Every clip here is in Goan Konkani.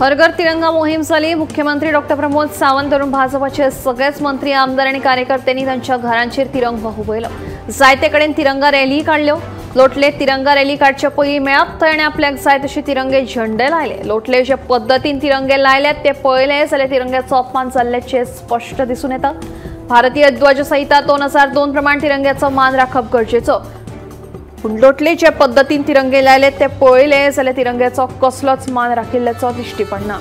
हर घर तिरंगा मोहीम जाली। मुख्यमंत्री डॉक्टर प्रमोद सावंत धरून भाजपाचे सगळेच मंत्री, आमदार आनी कार्यकर्त्यांनी तांच्या घरांचेर तिरंगो हुबयलो। जायते कडेन तिरंगा रॅली काडल्यो। लोटले तिरंगा रॅली काडचे पयलीं मेळप थंय आनी आपल्याक जाय तशे तिरंगे झेंडे लायले। लोटले जे पद्दतीन तिरंगे लायल्यात ते पळयले जाल्यार तिरंग्याचो अपमान जाल्ल्याचें स्पश्ट दिसून येता। भारतीय ध्वज संहिता 2002 प्रमाण तिरंग्याचो मान राखप गरजेचो, पूण लोटले जे पद्दतीन तिरंगे लायले ते पळयले जाल्यार तिरंग्याचो कसलोच मान राखिल्ल्याचो दिश्टी पडना।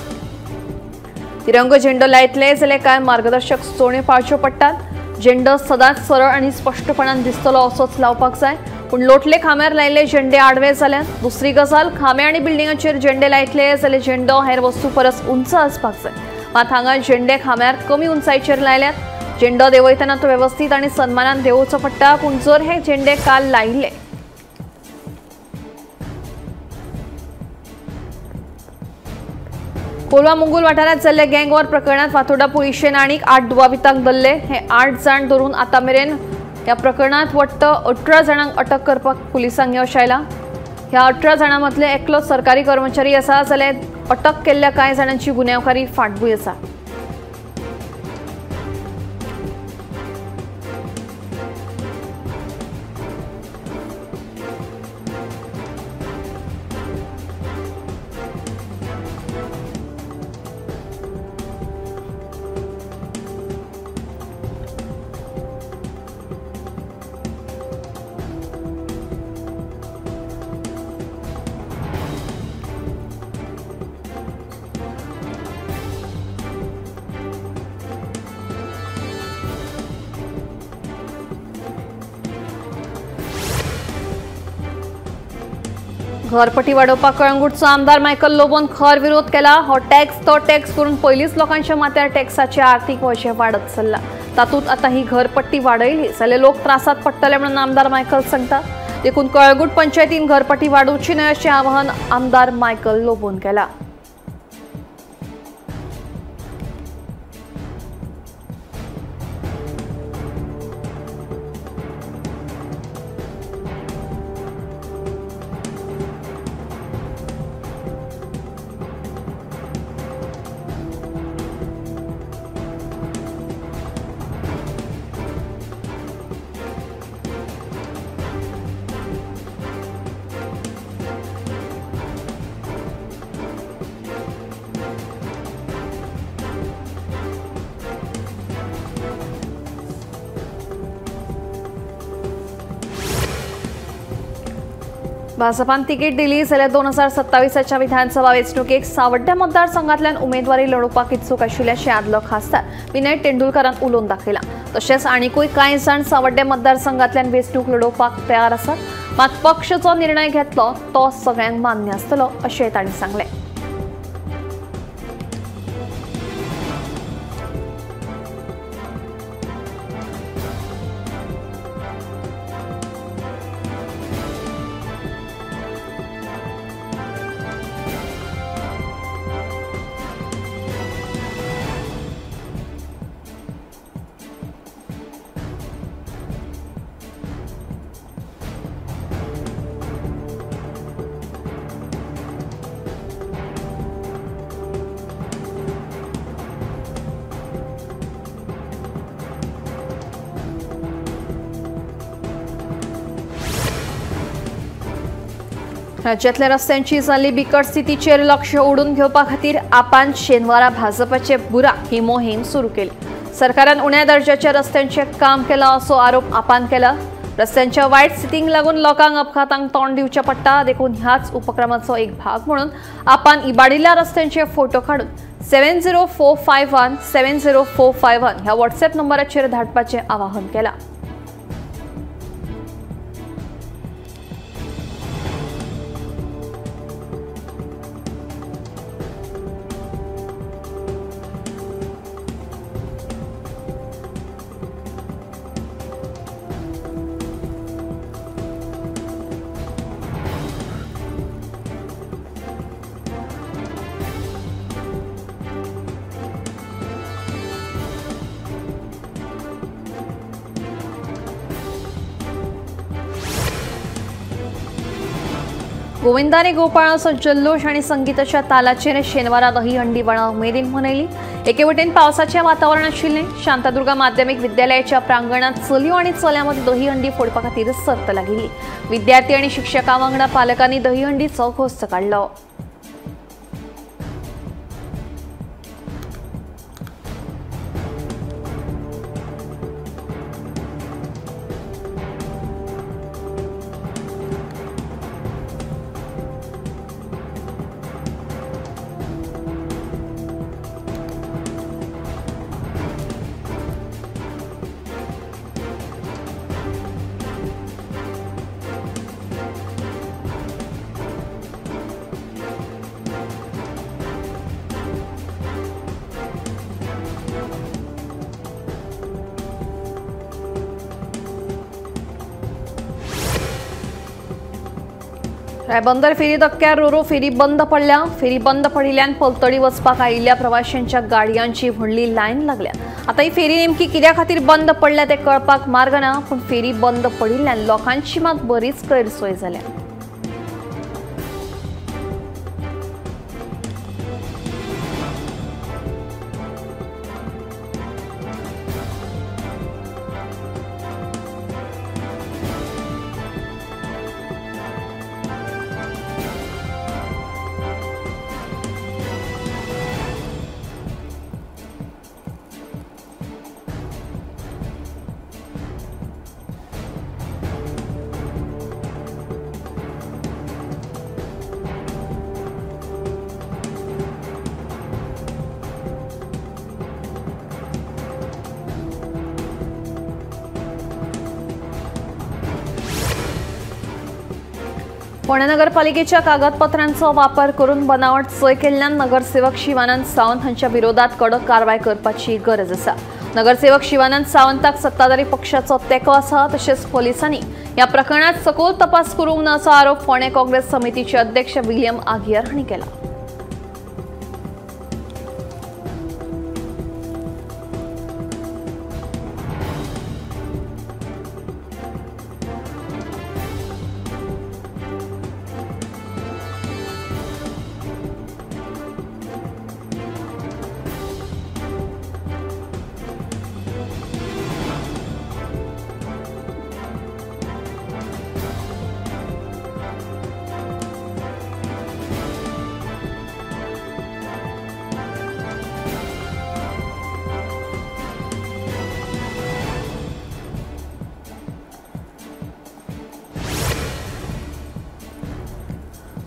तिरंगो झेंडो लायतले जाल्यार कांय मार्गदर्शक सुचोवण्यो पाळच्यो पडटात। झेंडो सदांच सरळ आनी स्पश्टपणान दिसतलो असोच लावपाक जाय, पूण लोटले खांब्यार लायिल्ले झेंडे आडवे जाल्यात। दुसरी गजाल, खांबे आनी बिल्डिंगाचेर झेंडे लायतले जाल्यार झेंडो हेर वस्तू परस उंच आसपाक जाय, मात हांगा झेंडे खांब्यार कमी उंचायेचेर लायल्यात। झेंडो देंवयतना तो वेवस्थीत आनी सन्मानान देंवोवचो पडटा, पूण जर हे झेंडे काल लायिल्ले कोलवा मुंगूल वाठारांत जाल्ल्या गँग वॉर प्रकरणात फातोर्डा पुलिशेन आनीक 8 दुबावितांक धरले। हे 8 जाण धरून आतां मेरेन ह्या प्रकरणात वट्ट 18 जाणांक अटक करपाक पुलिसांक यश आयलां। ह्या 18 जाणां मदले एकलो सरकारी कर्मचारी आसा, जाल्यार अटक केल्ल्या कांय जाणांची गुन्यांवकारी फाटभूंय आसा। घरपट्टी वाडोवपाक कळंगूटचो आमदार मायकल लोबोन खर विरोध केला। हो टॅक्स तो टॅक्स करून पयलींच लोकांच्या माथ्यार टॅक्साचे आर्थीक वजें वाडत चल्ला, तातूंत आतां ही घरपट्टी वाडयली जाल्यार लोक त्रासात पडटले म्हणून आमदार मायकल सांगता। देखून कळंगूट पंचायतीन घरपट्टी वाडोवची न्हय अशें आवाहन आमदार मायकल लोबोन केला। भाजपान तिकीट दिली जाल्यार 2027च्या विधानसभा वेंचणुकेक सावड्ड्या मतदारसंघांतल्यान उमेदवारी लढोवपाक इत्सूक आशिल्ल्याचें आदलो खासदार विनय तेंडुलकारान उलोवन दाखयलां। तशेंच आनिकूय कांय जाण सावड्ड्या मतदारसंघांतल्यान वेंचणूक लढोवपाक तयार आसात, मात पक्ष जो निर्णय घेतलो तो सगळ्यांक मान्य आसतलो अशें तांणी सांगलें। राज्यातल्या रस्त्यांची जाल्ली बिकट स्थितीचेर लक्ष ओडून घेवपा खातीर आपान शेनवारा भाजपाचे बुराक ही मोहीम सुरू केली। सरकारान उण्या दर्जाच्या रस्त्यांचें काम केलां असो आरोप आपान केला। रस्त्यांच्या वायट स्थितीक लागून लोकांक अपघातांक तोंड दिवचें पडटा, देखून ह्याच उपक्रमाचो एक भाग म्हणून आपान इबाडिल्ल्या रस्त्यांचे फोटो काडून 70451 70451 ह्या व्हॉट्सएप नंबराचेर धाडपाचें आवाहन केलां। गोविंदा रे गोपाळाचो जल्लोश आनी संगीताच्या तालाचेर शेनवारा दहीहंडी बणा उमेदीन मनयली। एके वटेन पावसाचें वातावरण आशिल्लें। शांतादुर्गा माध्यमिक विद्यालयाच्या प्रांगणात चलयो आनी चल्यां मदीं दहीहंडी फोडपा खातीर सर्त लागिल्ली। विद्यार्थी आनी शिक्षकां वांगडा पालकांनी दहीहंडीचो घोस्त काडलो। रायबंदर फेरी धक्क्यार रोरो फेरी बंद पडल्या। फेरी बंद पडिल्ल्यान पलतडी वचपाक आयिल्ल्या प्रवाशांच्या गाडयांची व्हडली लायन लागल्या। आतां ही फेरी नेमकी कित्या खातीर बंद पडल्या तें कळपाक मार्ग ना, पूण फेरी बंद पडिल्ल्यान लोकांची मात बरीच गैरसोय जाल्या। पुणे नगरपालिकेच्या कागदपत्रांचो वापर करून बनावट सय केल्ल्यान नगरसेवक शिवानंद सावंत हांच्या विरोधात कडक कारवाय करपाची गरज आसा। नगरसेवक शिवानंद सावंताक सत्ताधारी पक्षाचो तेंको आसा, तशेंच पोलिसांनी ह्या प्रकरणात सखोल तपास करूंक ना असो आरोप फोंडें काँग्रेस समितीचे अध्यक्ष विलियम आगियार हांणी केला।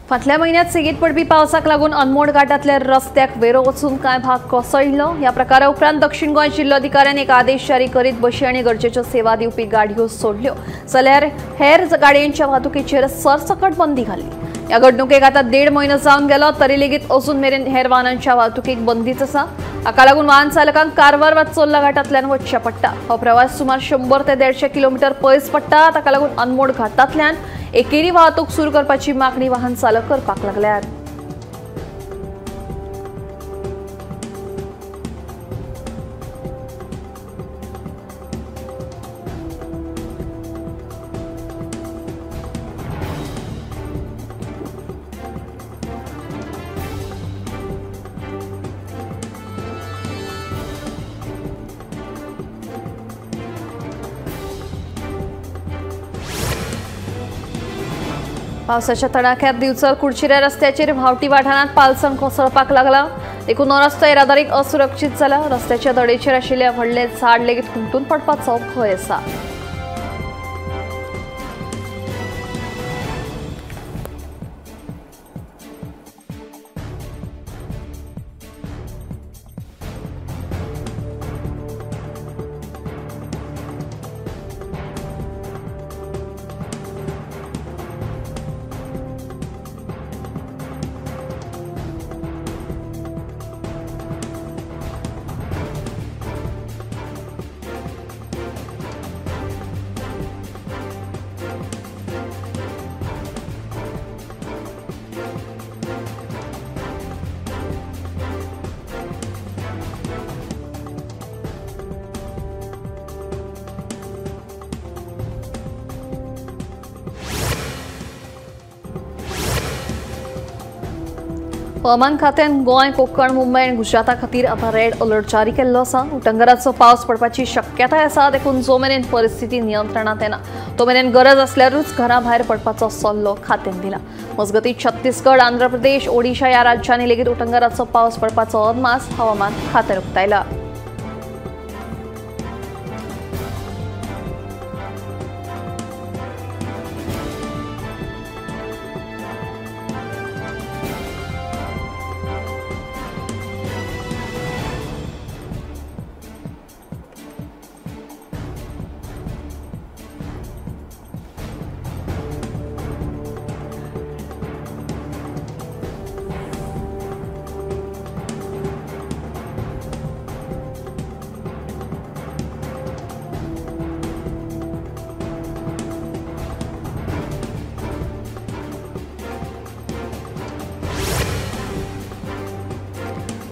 फाटल्या म्हयन्यात सेगीत पडपी पावसाक लागून अनमोड घाटांतल्या रस्त्याक वेरो वचून कांय भाग कोसळिल्लो। ह्या प्रकारा उपरांत दक्षिण गोंय जिल्लोधिकाऱ्यान एक आदेश जारी करीत बशी आनी गरजेच्यो सेवा दिवपी गाडयो सोडल्यो, जाल्यार हेर गाडयांच्या वाहतुकीचेर सरसकट बंदी घाली। ह्या घडणुकेक आतां 1.5 म्हयनो जावन गेलो तरी लेगीत अजून मेरेन हेर वाहनांच्या वाहतुकीक बंदीच आसा। हाका लागून वाहन चालकांक कारवार वा चोर्ला घाटांतल्यान वचचें पडटा। हो प्रवास सुमार 100 ते 150 किलोमिटर पयस पडटा। ताका लागून अनमोड घाटांतल्यान एकेरी वाहतूक सुरू करपाची मागणी वाहन चालक करपाक लागल्यात। पावसाच्या तडाख्यात दिवचल कुडचिऱ्या रस्त्याचेर व्हांवटी वाठारांत पालसण कोसळपाक लागला। देखून हो रस्तो येरादारीक असुरक्षीत जाला। रस्त्याच्या धडेचेर आशिल्ले व्हडले झाड लेगीत हुमटून पडपाचो भंय आसा। हवामान खात्यान गोंय, कोकण, मुंबय आनी गुजराता खातीर आतां रेड अलर्ट जारी केल्लो आसा। उटंगराचो पावस पडपाची शक्यताय आसा, देखून जो मेरेन परिस्थिती नियंत्रणांत येना तो मेरेन गरज आसल्यारूच घरा भायर पडपाचो सल्लो खात्यान दिला। मजगतीं छत्तीसगड, आंध्र प्रदेश, ओडिशा ह्या राज्यांनी लेगीत उटंगराचो पावस पडपाचो अदमास हवामान खात्यान उक्तायला।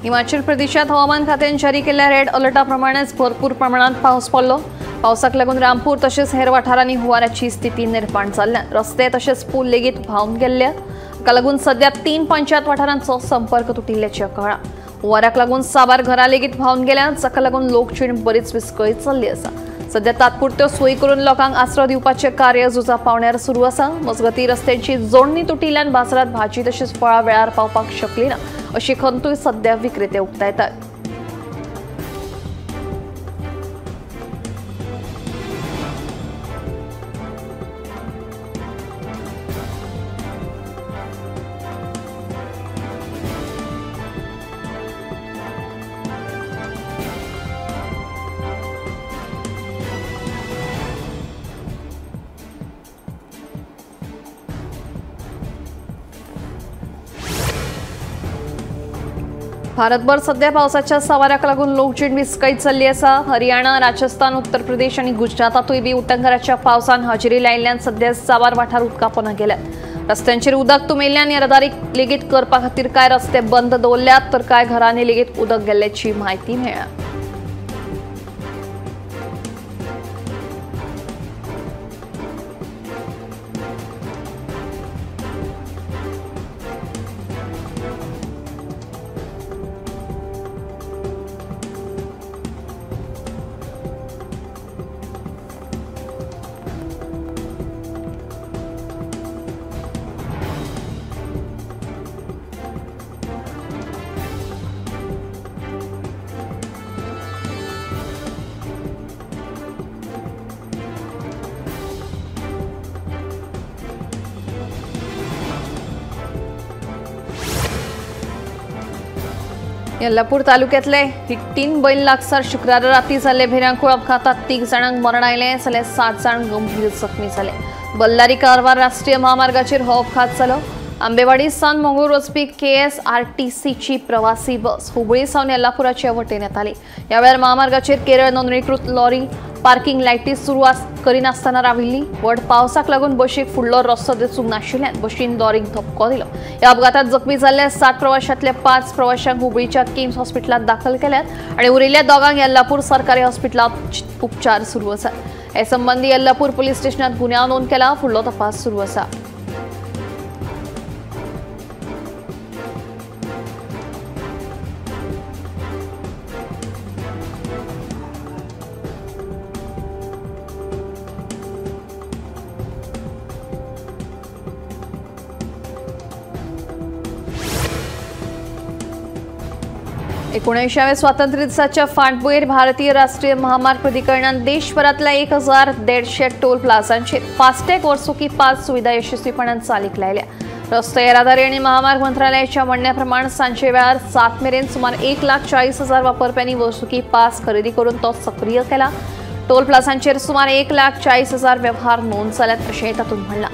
हिमाचल प्रदेशात हवामान खात्यान जारी केल्ल्या रेड अलर्टा प्रमाणेच भरपूर प्रमाणात पावस पडलो। पावसाक लागून रामपूर तशेंच हेर वाठारांनी हुंवाराची स्थिती निर्माण जाल्ल्यान रस्ते तशेंच पूल लेगीत व्हांवन गेल्ले। हाका लागून सध्या 3 पंचायत वाठारांचो संपर्क तुटिल्ल्याचें कळ्ळां। हुंवाराक लागून साबार घरां लेगीत व्हांवन गेल्यात, जाका लागून लोकजीण बरीच विस्कळीत जाल्ली आसा। सध्या तात्पुरत्यो सोयी करून लोकांक आसरो दिवपाचें कार्य झुजा पावण्यार सुरू आसा। मजगतीं रस्त्यांची जोडणी तुटिल्ल्यान बाजारांत भाजी तशीच फळां वेळार पावपाक शकली ना अशी खंतूय सध्या विक्रेते उक्तायतात। भारतभर सध्या पावसाच्या सवाराक लागून लोकजीण विस्कळीत जाल्ली आसा। हरियाणा, राजस्थान, उत्तर प्रदेश आनी गुजरातांतूय बी उटंगराच्या पावसान हजेरी लायिल्ल्यान सध्या साबार वाठार उदकापोना गेल्यात। रस्त्यांचेर उदक तुंबिल्ल्यान येरादारी लेगीत करपा खातीर कांय रस्ते बंद दवरल्यात तर कांय घरांनी लेगीत उदक गेल्ल्याची म्हायती मेळ्ळ्या। यल्लापूर तालुक्यातले हिट्टीन बैल लागसार शुक्रारा राती जाल्ले भिरांकूळ अपघातात 3 जाणांक मरण आयलें जाल्यार 7 जाण गंभीर जखमी जाले। बल्लारी कारवार राष्ट्रीय महामार्गाचेर हो अपघात जालो। आंबेवाडी सावन मंगळूर वचपी KSRTCची प्रवासी बस हुबळी सावन यल्लापुराचे वटेन येताली। ह्या वेळार महामार्गाचेर केरळ नोंदणीकृत लॉरी पार्किंग लायटी सुरू करिनासतना राविल्ली। व्हड पावसाक लागून बशीक फुडलो रस्तो दिसूंक नाशिल्ल्यान बशीन लॉरीक धपको दिलो। ह्या अपघातात जखमी जाल्ल्या 7 प्रवाशांतल्या 5 प्रवाशांक हुबळीच्या किम्स हॉस्पिटलांत दाखल केल्यात आनी उरिल्ल्या दोगांक यल्लापूर सरकारी हॉस्पिटलांत उपचार सुरू आसात। हे संबंदी यल्लापूर पुलीस स्टेशनात गुन्यांव नोंद केला। फुडलो तपास सुरू आसा। एकोणऐंशाव्या स्वातंत्र्य दिसाच्या फाटभुंयेर भारतीय राष्ट्रीय महामार्ग प्राधिकरणान देशभरांतल्या 1150 टोल प्लाझांचेर फास्टॅग वर्सुकी पास सुविधा यशस्वीपणान चालीक लायल्या। रस्तो येरादारी आनी महामार्ग मंत्रालयाच्या म्हणण्या प्रमाण सांजे वेळार 7 मेरेन सुमार 1,40,000 वापरप्यांनी वर्सुकी पास खरेदी करून तो सक्रीय केला। टोल प्लाझांचेर सुमार 1,40,000 व्यवहार नोंद जाल्यात अशें तातूंत म्हणलां।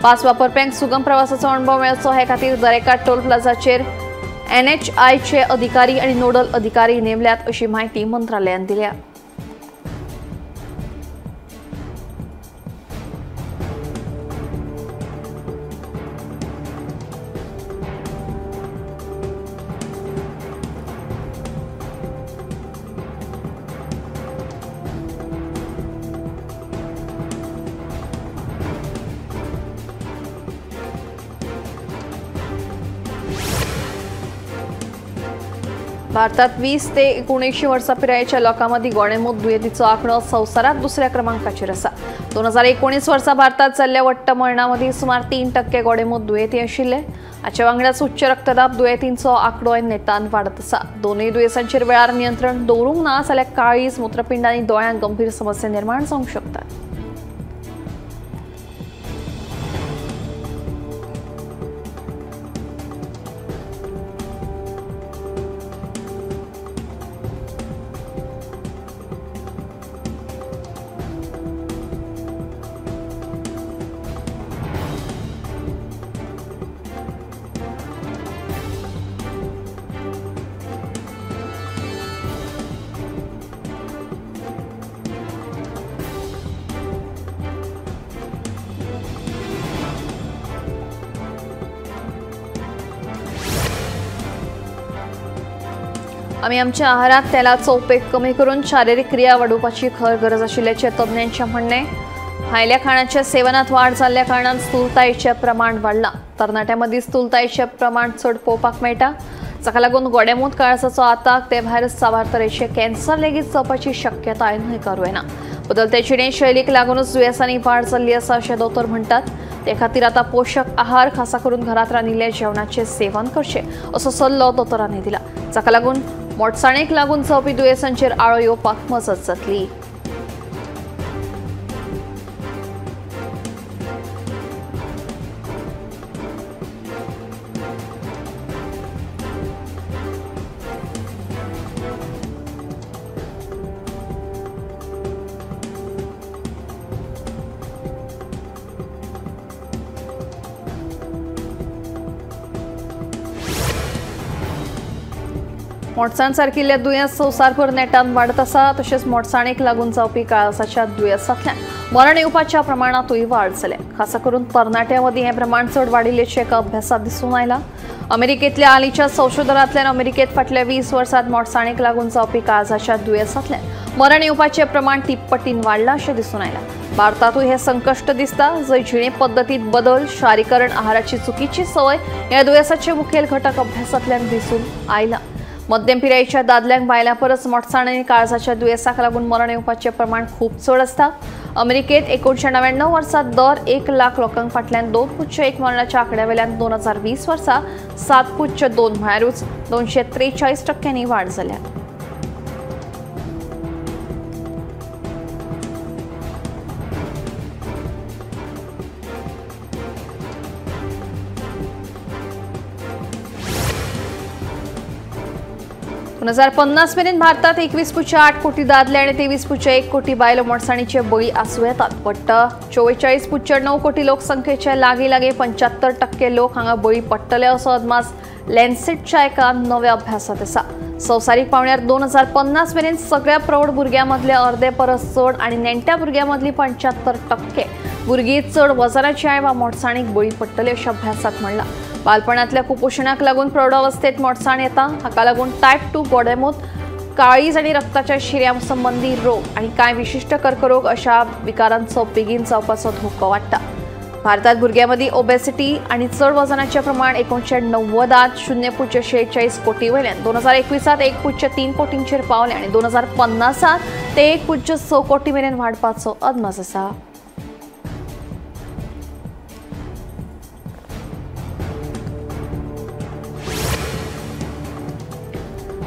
पास वापरप्यांक सुगम प्रवासाचो अणभव मेळचो हे खातीर दरेका टोल प्लाझाचेर NHIचे अधिकारी आणि नोडल अधिकारी नेमल्यात अशी माहिती मंत्रालयान दिल्या। भारतात 20 ते 79 वर्सां पिरायेच्या लोकां मदीं गोडेंमूत दुयेंतीचो आंकडो संवसारांत दुसऱ्या क्रमांकाचेर आसा. 2019 वर्सा भारतात जाल्ल्या वट्ट मरणां मदीं सुमार 3% गोडेंमूत दुयेंती आशिल्ले. हाचे वांगडाच उच्च रक्तदाब दुयेंतींचो आंकडोय नेटान वाडत आसा. दोनूय दुयेंसांचेर वेळार नियंत्रण दवरूंक ना जाल्यार काळीज, मूत्रपिंड आनी दोळ्यांक गंभीर समस्या निर्माण जावंक शकतात. आमी आमच्या आहारात तेलाचो उपेग कमी करून शारीरिक क्रिया वाडोवपाची खर गरज आशिल्ल्याचें तज्ञांचें म्हणणें. भायल्या खाणाच्या सेवनात वाड जाल्ल्या कारणान स्थूलतायेचें प्रमाण वाडलां. तरणाट्यां मदीं स्थूलतायेचें प्रमाण चड पळोवपाक मेळटा, जाका लागून गोडेंमूत, काळजाचो आताक, ते भायर साबार तरेचे कॅन्सर लेगीत जावपाची शक्यताय न्हयकारूं येना. बदलते जिणेशैलीक लागूनच दुयेंसांनी वाड जाल्ली आसा अशें दोतोर म्हणटात. ते खातीर आतां पोशक आहार, खासा करून घरांत रांदिल्ल्या जेवणाचें सेवन करचें असो सल्लो दोतोरांनी दिला, जाका लागून मोटसाणेक लागून जावपी दुयेंसांचेर आळो येवपाक मजत जातली. मोटसाण सारकिल्ल्या दुयेंस संवसारभर नेटान वाडत आसा. तशेंच मोटसाणेक लागून जावपी काळजाच्या दुयेंसांतल्यान मरण येवपाच्या प्रमाणांतूय वाड जाल्या. खासा करून तरणाट्यां मदीं हें प्रमाण चड वाडिल्ल्याचें एका अभ्यासांत दिसून आयलां. अमेरिकेंतल्या हालींच्या संशोधनांतल्यान अमेरिकेंत फाटल्या 20 वर्सांत मोटसाणेक लागून जावपी काळजाच्या दुयेंसांतल्यान मरण येवपाचें प्रमाण तिप्पटीन वाडलां अशें दिसून आयलां. भारतांतूय हें संकश्ट दिसता, जंय जिणे पद्दतींत बदल, शारीकरण, आहाराची चुकीची संवय ह्या दुयेंसाचे मुखेल घटक अभ्यासांतल्यान दिसून आयलां. मध्यम पिरायेच्या दादल्यांक बायलां परस मोटसाण आनी काळजाच्या दुयेंसाक लागून मरण येवपाचें प्रमाण खूब चड आसता. अमेरिकेंत 1999 वर्सा दर 1 लाख लोकांक फाटल्यान 2.1 मरणाच्या आंकड्या वेल्यान 2020 वर्सा 7.2 म्हळ्यारूच 243% वाड जाल्या. दोन 2050 मेरेन भारतात 21.8 कोटी दादले आनी 23.1 कोटी बायलो मोटसाणीचे बळी आसूं येतात. वट्ट 44.9 कोटी लोकसंख्येच्या लागीं लागीं 75% लोक हांगा बळी पडटले असो अदमास लॅन्सेटच्या एका नव्या अभ्यासांत आसा. संवसारीक पावंड्यार 2050 मेरेन सगळ्या प्रौढ भुरग्यां मदले अर्दे परस चड आनी नेण्ट्या भुरग्यां मदली 75% भुरगीं चड वजनाची वा मोटसाणीक बळी पडटले अशें अभ्यासांत म्हणलां. बालपणांतल्या कुपोशणाक लागून प्रौढावस्थेत मोटसाण येता. हाका लागून टायप 2 गोडेंमूत, काळीज आनी रक्ताच्या शिऱ्यां संबंदी रोग आनी कांय विशिश्ट कर्करोग अशा विकारांचो बेगीन जावपाचो धोको वाडटा. भारतात भुरग्यां मदीं ओबेसिटी आनी चड वजनाचें प्रमाण 1990 0.46 कोटी वयल्यान 2021 1.3 कोटींचेर पावलें आनी 2050 ते 1.6 कोटी मेरेन वाडपाचो अदमास आसा.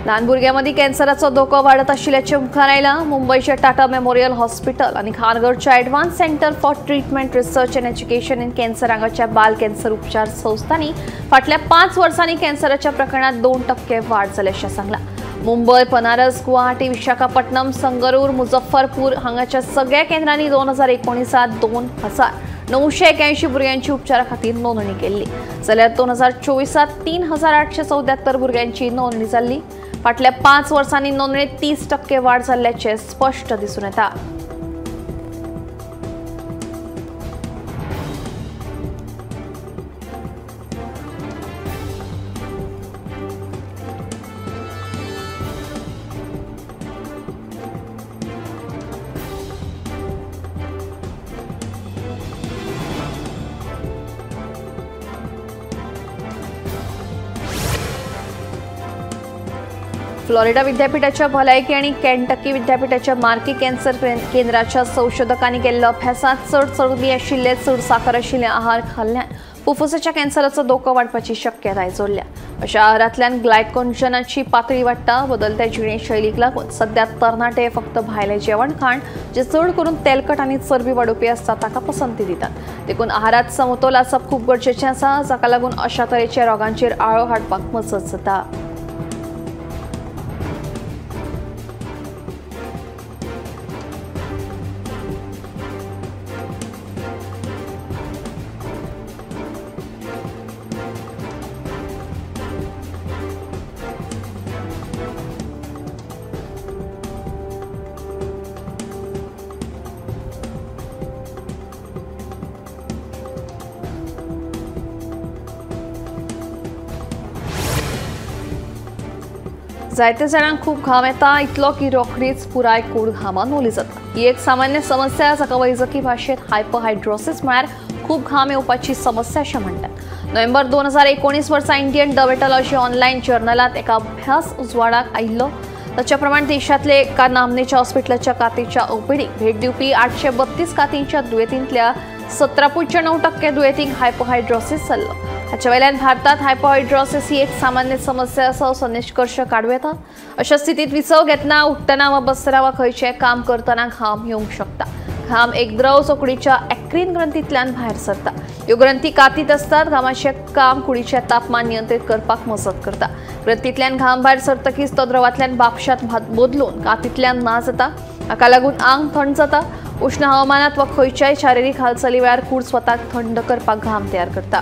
ल्हान भुरग्यां मदीं कॅन्सराचो धोको वाडत आशिल्ल्याचें मुखार आयलां. मुंबयच्या टाटा मेमोरियल हॉस्पिटल आनी खारघरच्या advance centre for treatment research and education in cancer हांगाच्या बाल कॅन्सर उपचार संस्थांनी फाटल्या 5 वर्सांनी कॅन्सराच्या प्रकरणांत 2% वाड जाल्या अशें सांगलां. मुंबय, बनारस, गुवाहाटी, विशाखापट्टणम, संगरूर, मुजफ्फरपूर हांगाच्या सगळ्या केंद्रांनी 2019 2981 भुरग्यांची उपचारा खातीर नोंदणी केल्ली, जाल्यार 2024 3874 भुरग्यांची नोंदणी जाल्ली. फाटल्या 5 वर्सांनी नोंदणीत 30% वाड जाल्ल्याचें स्पश्ट दिसून येता. फ्लोरिडा विद्यापीठाच्या भलायकी आनी केंटकी विद्यापीठाच्या मार्की कॅन्सर केंद्राच्या संशोधकांनी केल्ल्या अभ्यासांत चड चरबी आशिल्ले चड साकर आशिल्ले आहार खाल्ल्यान फुफ्फुसाच्या कॅन्सराचो धोको वाडपाची शक्यताय जोडल्या। अशा आहारांतल्यान ग्लायकोजनाची पातळी वाडटा। बदलत्या जिणेशैलीक लागून सध्या तरणाटे फक्त भायले जेवण खाण जे चड करून तेलकट आनी चरबी वाडोवपी आसता ताका पसंती दितात। देखून आहारात समतोल आसप खूब गरजेचें आसा, जाका लागून अशा तरेच्या रोगांचेर आळो हाडपाक मजत जाता। जायते जाणांक खूब घाम येता, इतलो की रोखडीच पुराय कूड घामान ओली जाता। ही एक सामान्य समस्या जाका वैजकी भाशेंत हायपरहायड्रोसिस म्हळ्यार खूब घाम येवपाची समस्या अशें म्हणटात। नोव्हेंबर 2019 वर्सा इंडियन डर्मेटॉलॉजी ऑनलायन जर्नलांत एका अभ्यास उजवाडाक आयिल्लो। ताच्या प्रमाण देशांतले एका नामनेच्या हॉस्पिटलाच्या कातीच्या ओपीडीक भेट दिवपी 832 कातींच्या दुयेंतींतल्या 17.9% दुयेंतींक हायपरहायड्रोसिस जाल्लो। हाच्या वयल्यान भारतात हायपरहायड्रोसिस ही एक सामान्य समस्या आसा असो निश्कर्श काडूं येता। अशा स्थितीत विसव घेतना, उठ्ठना वा बसतना वा खंयचें काम करतना घाम येवंक शकता। घाम एक द्रव जो कुडीच्या एक्रीन ग्रंथींतल्यान भायर सरता। ह्यो ग्रंथी कातीत आसतात। घामाचें काम कुडीचें तापमान नियंत्रीत करपाक मजत करता। ग्रंथींतल्यान घाम भायर सरतकीच तो द्रवांतल्यान बापशात बदलून कातींतल्यान ना जाता। हाका लागून आंग थंड जाता। उश्ण हवामानात वा खंयच्याय शारिरीक हालचाली वेळार कूड स्वताक थंड करपाक घाम तयार करता।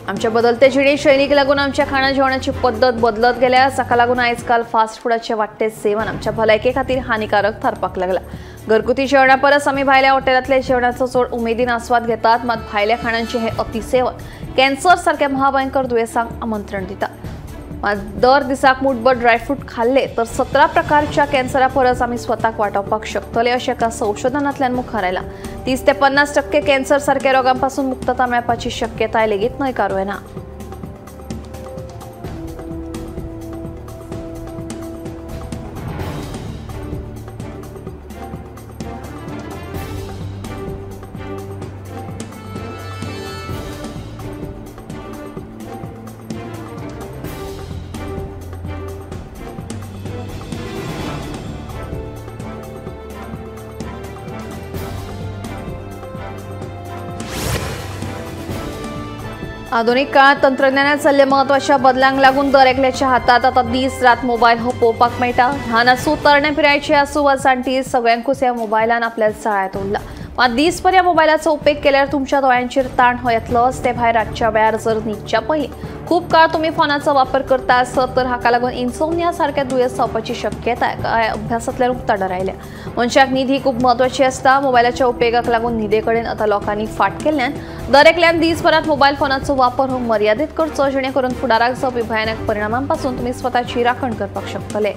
आमच्या बदलते जिणेशैलीक लागून आमच्या खाणा जेवणाची पद्दत बदलत गेल्या, जाका लागून आयजकाल फास्ट फुडाचे वाडटे सेवन आमच्या भलायके खातीर हानिकारक थारपाक लागला। घरगुती जेवणा परस आमी भायल्या हॉटेलांतल्या जेवणाचो चड उमेदीन आस्वाद घेतात, मात भायल्या खाणांचे हे अतिसेवन कॅन्सर सारक्या महाभयंकर दुयेंसांक आमंत्रण दिता। मात दर दिसाक मुठभर ड्रायफ्रूट खाल्ले तर 17 प्रकारच्या कॅन्सरा परस आमी स्वताक वाटावपाक शकतले अशें एका संशोधनांतल्यान मुखार आयलां। 30 ते 50% कॅन्सर सारक्या रोगांपासून मुक्तता मेळपाची शक्यताय लेगीत न्हयकारूं येना। आधुनिक काळात तंत्रज्ञानात जाल्ल्या महत्वाच्या बदलांक लागून दर एकल्याच्या हातात आता दीस रात मोबायल हो पळोवपाक मेळटा। ल्हान आसूं, तरणे पिरायेचे आसूं वा जाणटी, सगळ्यांकूच ह्या मोबायलान आपल्या जाळ्यांत उरला। मात दीसभर ह्या मोबायलाचो उपेग केल्यार तुमच्या दोळ्यांचेर ताण हो येतलोच। ते भायर रातच्या वेळार जर न्हिदच्या पयलीं खूब काळ तुमी फोनाचो वापर करता आसत तर हाका लागून इन्सोमनिया सारक्या दुयेंस जावपाची शक्यताय कांय अभ्यासांतल्यान उक्ताडार आयल्या। मनशाक न्हीद ही खूब म्हत्वाची आसता। मोबायलाच्या उपेगाक लागून न्हिदे कडेन आतां लोकांनी फाट केल्ल्यान दर एकल्यान दीसभरात मोबायल फोनाचो वापर हो मर्यादीत करचो, जेणे करून फुडाराक जावपी भयानक परिणामांपासून तुमी स्वताची राखण करपाक शकतले।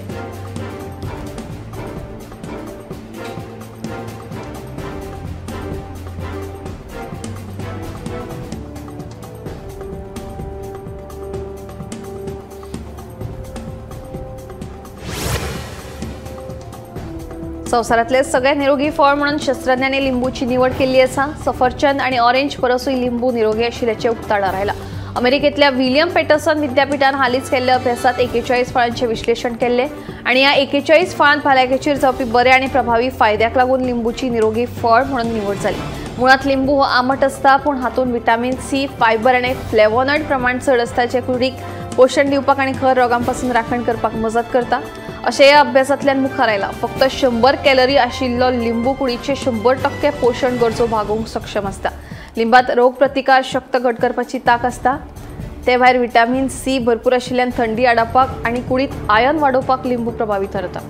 संवसारांतले सगळे निरोगी फळ म्हणून शास्त्रज्ञांनी लिंबूची निवड केल्ली आसा। सफरचंद आणि ऑरेंज परसूय लिंबू निरोगी आशिल्ल्याचें उक्ताडार आयलां। अमेरिकेंतल्या विलियम पॅटर्सन विद्यापीठान हालींच केल्ल्या अभ्यासांत 41 फळांचें विश्लेशण केल्लें आनी ह्या 41 फळांत भलायकेचेर जावपी बरे आनी प्रभावी फायद्याक लागून लिंबूची निरोगी फळ म्हणून निवड जाली। मुळांत लिंबू हो आंबट आसता, पूण हातूंत विटामीन सी, फायबर आनी फ्लेवोनॉइड प्रमाण चड आसता, जें कुडीक पोशण दिवपाक आनी खर रोगांपासून राखण करपाक मजत करता अशें ह्या अभ्यासांतल्यान मुखार आयलां। फक्त 100 कॅलरी आशिल्लो लिंबू कुडीचे 100% पोशण गरजो भागोवंक सक्षम आसता। लिंबात रोग प्रतिकार शक्त घट करपाची तांक आसता। ते भायर विटामीन सी भरपूर आशिल्ल्यान थंडी आडावपाक आनी कुडींत आयर्न वाडोवपाक लिंबू प्रभावी थारता।